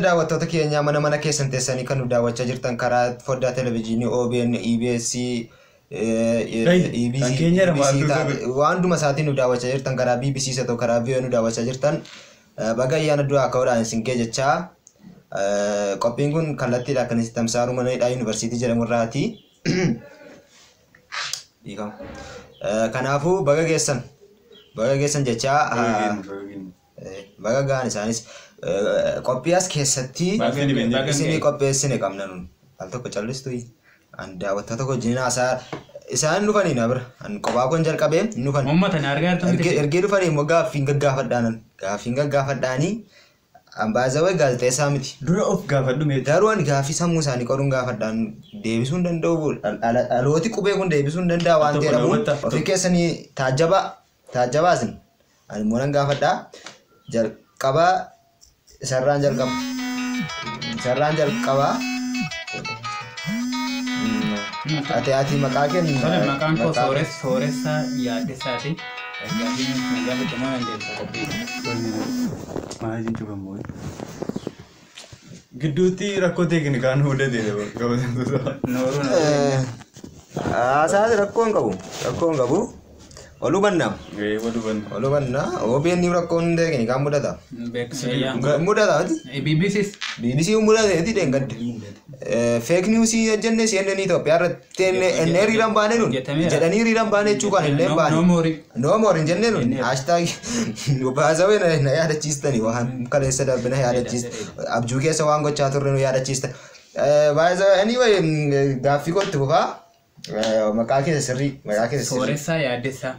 Daawwattoota keenya mana mana keessan teessanii kan nu daawwachaa jirtan karaa foddaa televezyiinii OBN, EBS, Kan keenya EBC waan hunduma isaatiin nu daawwachaa jirtan karaa BBC isa ta'u karaa VOA nu daawwachaa jirtan baga ayyaana du'aa ka'uudhaan isin ga'e jechaa qophiin kun kallattiidhaan kan isin tamsaaru mana hidhaa yuunivarsiitii jedhamu irraati. Kanaafuu baga geessan baga geessan jechaa baga ga'an isaanis qophii as keessatti isinii qopheessine qabna nun al tokko callistu an daawwattoota wajjin haasaa isaan dhufanii na bira an kophaa koon jalqabee hin dhufan. Uummata na argaa jirtu miti. Ergee dhufanii immoo gaaffiin gaggaafadhaanan gaaffiin gaggaafadhaanii an baay'ee gaazexeessaa miti. Dura of gaafadhu mee. Garuu ani gaaffii sammuu isaanii qoruun gaafadhaan deebisuu hin danda'u. Dhalooti qubee kun deebisuu hin danda'a waan ta'eef ofii keessanii taajjabaa taajjabaa isin ani immoo nan gaafadhaa jalqabaa isarraan jalqaba isarraan jalqabaa. Ati ati maqaa kennu. Tole maqaan koo Sooressaa Yaaddessaati. Gaaffii na gaafadhu moo nan deebisa qophii. Maaliin cufamu? Gidduutti rakkoo teeknikaan mudate kabajamtoota. Nooruu nooruu. Haasaa rakkoo hin qabu rakkoo hin qabu. Ol hubannaa. Wal hubanna. Ol hubannaa. OBN rakkoon teeknikaan mudata. Beeksisa. Mudata miti. BBCs. BBC mudate miti dheengadde. Fake news jenne CNN Itoophiyaa irratti enne hiriiraan baane nun jedhanii hiriiraan baane jechuu kan illee baane. No more. No more hin jenne nun hashtag baasawee na yaadachiistani waan kaleessa darbe na yaadachiista abjuu keessa waan gochaa turre nu yaadachiista. Baasawee anyway gaaffii kootti fufaa maqaa keessa sirrii maqaa keessa sirrii. Sooressaa Yaaddessaa.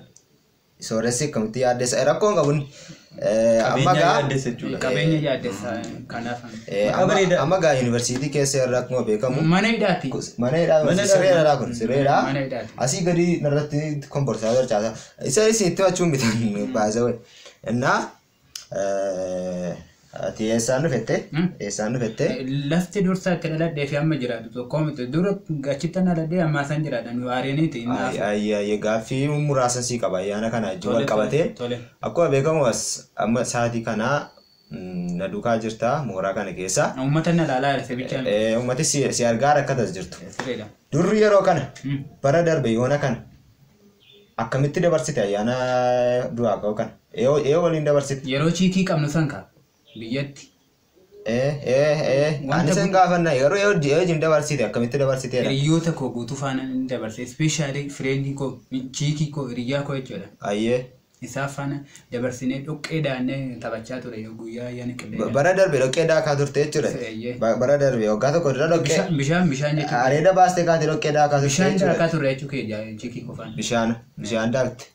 Sooressi akkamitti yaaddessa rakkoon qabuun amma Qabeenya gaa yaaddessa jechuudha. Qabeenya yaaddessaa kanaaf. Amma gaa yuunivarsiitii keessa irra akkuma beekamu Mana hidhaati. mana hidhaa sireedha kun sireedha. Mana hidhaati. Asii gadi narratti komborsaa torchaasa. Isa isin itti bachuun bitan baasawee. Innaa ati eessaan dhufette? Eessaan dhufette? Lafti dursa itti dhaladhee fi amma jiraatu tokko miti. Dura achitti dhaladhee ammaa san jiraadha. Nu aariiniiti. Ayyaayye gaaffii muraasa sii qaba ayyaana kana wajjin wal qabatee. Tole. Akkuma beekamu as amma sa'aatii kanaa na duukaa jirta mooraa kana keessa. Uummata na ilaalaa jira sibicha. Uummati si argaa rakkatas jirtu. Sireedha. Durri yeroo kana bara darbe yoona kana akkamitti dabarsite ayyaana du'aa ka'u kana? Eeyoo waliin dabarsite? Yeroo chiikii qabnu san ka biyyatti. Ani san gaafanna yeroo eeyoo wajjin dabarsite akkamitti dabarsiteedha? Hiriyoota koo guutuu faana ni dabarse. Especially friendii koo chiikii koo hiriyyaa koo jechuudha. Ayyee. Isaa faana dabarsinee dhoqqee daannee taphachaa ture guyyaa ayyaana qillee. Bara darbe dhoqqee daakaa turte jechuudha. Bara darbe waggaa tokko dura dhoqqee. Bishaan bishaan jechuudha. Areeda baastee kaatee dhoqqee daakaa turte Bishaan jechuudha. daakaa ture jechuu kee chiikii koo faana. Bishaan bishaan daakte.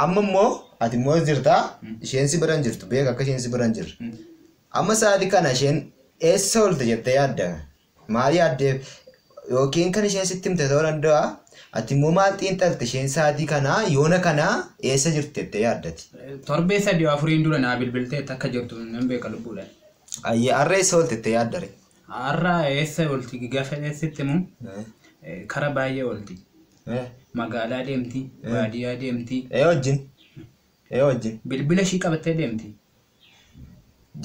Amma immoo ati immoo jirta isheen si bira hin jirtu beeka akka isheen si bira hin jirre. Amma sa'aatii kana isheen eessa oolte jettee yaadda? Maal yaaddee yookiin kan isheen sitti himte ta'uu danda'a. Ati immoo maal xiinxalte isheen sa'aatii kanaa yoona kanaa eessa jirti jettee yaaddati? Torbee sadii afuriin dura naa bilbiltee akka jirtu nan beeka lubbuudhaan. Ayyee har'a eessa oolte jettee yaaddare? Har'a eessa oolti gaafa eessitti immoo kara baay'ee oolti. Magaalaa deemti, baadiyyaa deemti. Ee wajjin. Ee wajjin. Bilbila ishii qabattee deemti.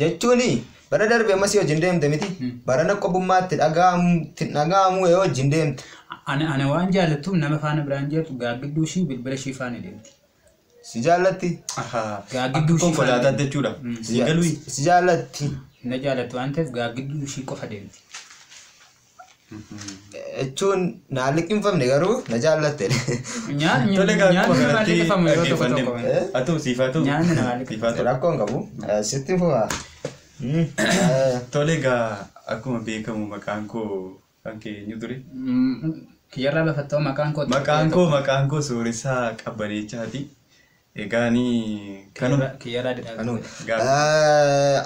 Jechuuni bara darbe ammas wajjin deemte miti. Bara qophummaatti dhaga'amu ee wajjin deemte. Ana waan jaallattuuf nama faana biraan jirtu gaaggidduu ishii bilbila ishii faana deemti. Si jaallatti? Gaaggidduu ishii faana Konkolaataatti jechuudha. Si galuu. Si jaallatti? Na jaallattu waan ta'eef gaaggidduu ishii qofa deemti. Jechuun naan liqimfamne garuu na jaallatte. Nyaanni Tole gaa akkuma namaa kanatti liqimfamu yeroo tokko dhaggeeffanne. tokko. Haa ta'u siif haa ta'u. Nyaanni namaa Siif haa ta'u. Rakkoo hin qabu. Sitti fufaa. Tole gaa akkuma beekamu maqaan koo kan keenyu ture. Kiyyarraa lafattoo maqaan koo. Maqaan koo Sooressaa Qabbaneechaati. Egaani kanuma. Kiyyarraa didhaa.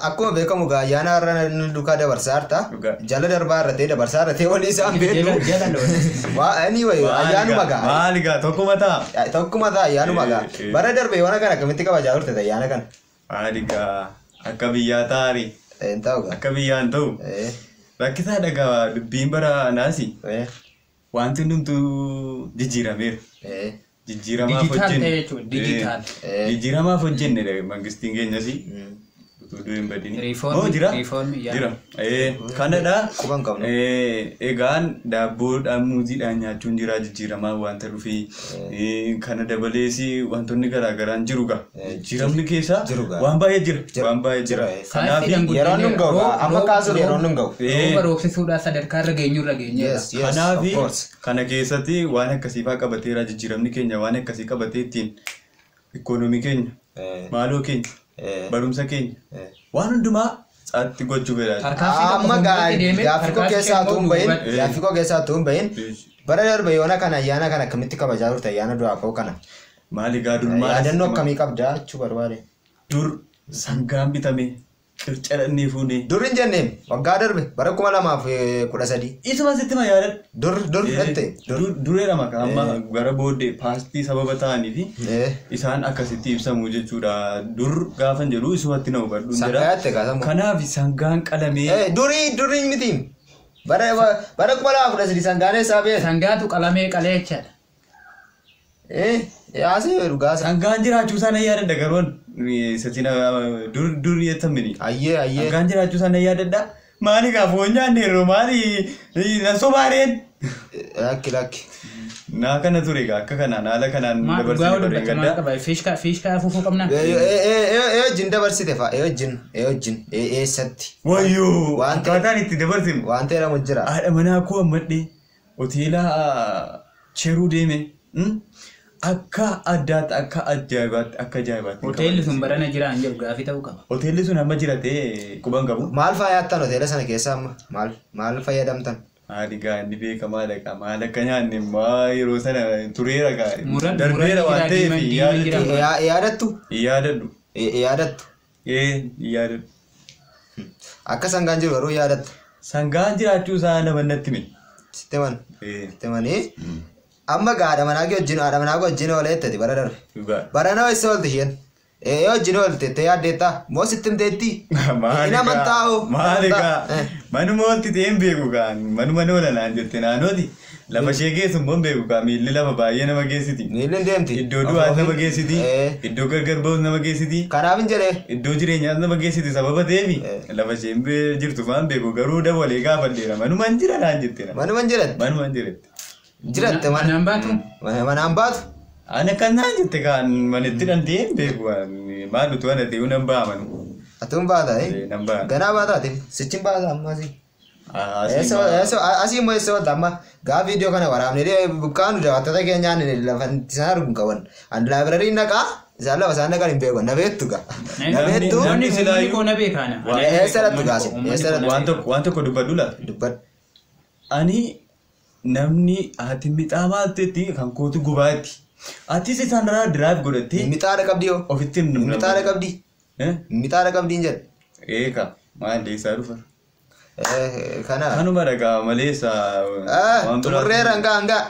Akkuma beekamu gaa ayyaana har'a nu duukaa dabarsaa jirta. Dhugaa. Jala darbaa irra ta'e dabarsaa irra ta'e walii isaan beeknu. Jala loon. Waa anyway ayyaanuma gaa. Maali gaa tokkuma ta'a. Tokkuma ta'a ayyaanuma gaa. Bara darbe yoona kana akkamitti kabajaa turte ayyaana kana? Maali gaa akka biyyaa taari. Hin ta'u gaa. Akka biyyaan ta'u. Rakkisaadha gaa dubbiin bara naasi. Wanti hundumtuu jijjiirameera. Jijjiiramaaf Dijitaal hojjenne. ta'e jechuudha, dijitaal. Jijjiiramaaf hojjenne mangistiin keenyas. Utuu du'e hin badini. Riifoormii- Moo jira? riifoormii, yaa. Jira. Kanadha. Quban qabnu. Egaan daabboodhaan muuziidhaan nyaachuun jira jijjiiramaa wanta dhufee. Kana dabalees wantoonni garaagaraan jiru gaa. Jijjiiramni keessaa Jiru gaa. waan baay'ee jira. Jira. Waan baay'ee jira. Jira, eh. Kanaaf Saayinsiidhaan Yeroon nun ga'u gaa. Amma kaasuuf yeroon nun ga'u. Rooba roobsisuudhaan sadarkaa irra geenyu irra geenyeerra. Yes, yes, Kanaaf of course. kana keessatti waan akkasiifaa qabateera jijjiiramni keenya waan akkasii qabatee ittiin ikoonoomii keenya maaloo keenya barumsa keenya waan hundumaa caatti gochuu fedha. Tarkaanfii tokko Amma fuulduratti deemee gaaffii koo tarkaanfii keessaa immoo utuu hin bahin duubatti. gaaffii koo keessaa utuu hin bahin bara darbe yoona kana ayyaana kana akkamitti kabajaa turte ayyaana du'aa koo kana Maali gaa dur maal yaadannoo akkamii qabdaa jechuu barbaade. Dur sangaan bitame qirca dhannee fuunee. Dur hin jenneem waggaa darbe bara 2013 Isuma sitti ma yaadadhu. dur dur jette dur. Dureedha maqaa amma gara booddee paastii sababa ta'anii fi Eh, isaan akkasitti ibsamu jechuudha. Dur gaafan jedhu isumatti na hubadhu hin Sangaa jedha. jette kaasamu. Kanaaf sangaan qalamee Eh, durii durii miti bara bara 2013 sangaan eessaa beela. Sangaatu qalamee qalee jechaadha. Eh, yaasii dhugaasa. Sangaan jiraachuu isaa nan yaadadha garoon dur dur jettamini. Ayyee ayyee. Sangaan jiraachuu isaa nan yaadadha. Maali gaa foon nyaanne yeroo maali na sobaareen. Lakki lakki. Naa kana ture gaa akka kanaan haala kanaan Maa dhugaa dabarsine barreen dubbate maal gaddaa. qaba? Fiishkaa fiishkaa afuufuu qabna. Ee wajjin dabarsite fa'a ee wajjin ee wajjin eessatti. Wayyoo Waan ta'e- akkaataan itti dabarsinu. Waan ta'e lama jira. Haadha manaa koo ammadhee hoteela cheruu deeme akka addaatti akka ajaa'ibaatti akka ajaa'ibaatti. Hoteelli sun barana jira hin jedhu gaafii ta'uu qaba. Hoteelli sun amma jira ta'ee quban qabu. Maal faayattan hoteela sana keessa amma maal maal fayyadamtan? Haali gaa inni beekamaadha gaa maal akka nyaanne maa yeroo sana tureera gaa Muran- darbeera muran waan jira, ta'eef diimaan- hin diimaan yaadadhu. jira. Yaadattu? Hin yaadadhu. Yaadattu? Ee hin yaadadhu. Akka sangaan jiru garuu yaadattu. Sangaan jiraachuu isaa nama natti hime. Sitti man. Ee Sitti manii. Amma gaa haadha manaa kee wajjin haadha manaa kee wajjin oola jettati bara darbe. dhugaa. Bara nama eessa oolte isheen? Ee wajjin oolte jettee yaaddeettaa? Moo sitti himteetti? Maali Hin amantaa hoo? Maali gaa Eh. manuma olti ta'ee hin beeku gaa manuma oola naan jette naannooti lafa ishee geessu immoo hin beeku gaa miilli lafa baay'ee nama geessiti. Miilli hin deemti. Iddoo du'aas nama geessiti. Eh. Iddoo gargar ba'uus nama geessiti. Kanaaf hin jedhee. Iddoo jireenyaas nama geessiti sababa ta'eefi lafa isheen jirtu faan beeku garuu dabalee gaafadheera manuma hin jira naan jette na. Manuma hin jiratte. Manuma hin jiratte. Jiratte mana. Manaan baatu Manaan baatu. Ani akkas naan jette kaan manitti dhantee hin beeku maal utuu ana ta'uu nan ba'a manu. Atuun baata. Nan ba'a. Ganaa baataati. Sichi baata amma asii. Asii Asii immoo eessa oolta amma gaafa viidiyoo kana waraabne buqqaanu daawwattoota keenyaan lafa isaan argu qaban. Ani laayibirarii naqaa isaan lafa isaan naqan hin beeku. Na beektu gaa. Na beektu. Namni Uummanni silaayyuu- koo na beekaana. Eessa dhattu gaase? Eessa dhattu? waan tokko dubbadhu laata. Dubbadhu. Ani namni ati mixaa maalteetti kan kootu gubaatti. Atis isaan irraa diraaf godhattee Mixaadha qabdii hoo? ofitti hin Mixaadha qabdii? Eh? Mixaadha qabdii hin jedhu. Eeka maal eessaa dhufa? Kana. Kanuma dhagaa malee Xumurreera hangaa hangaa.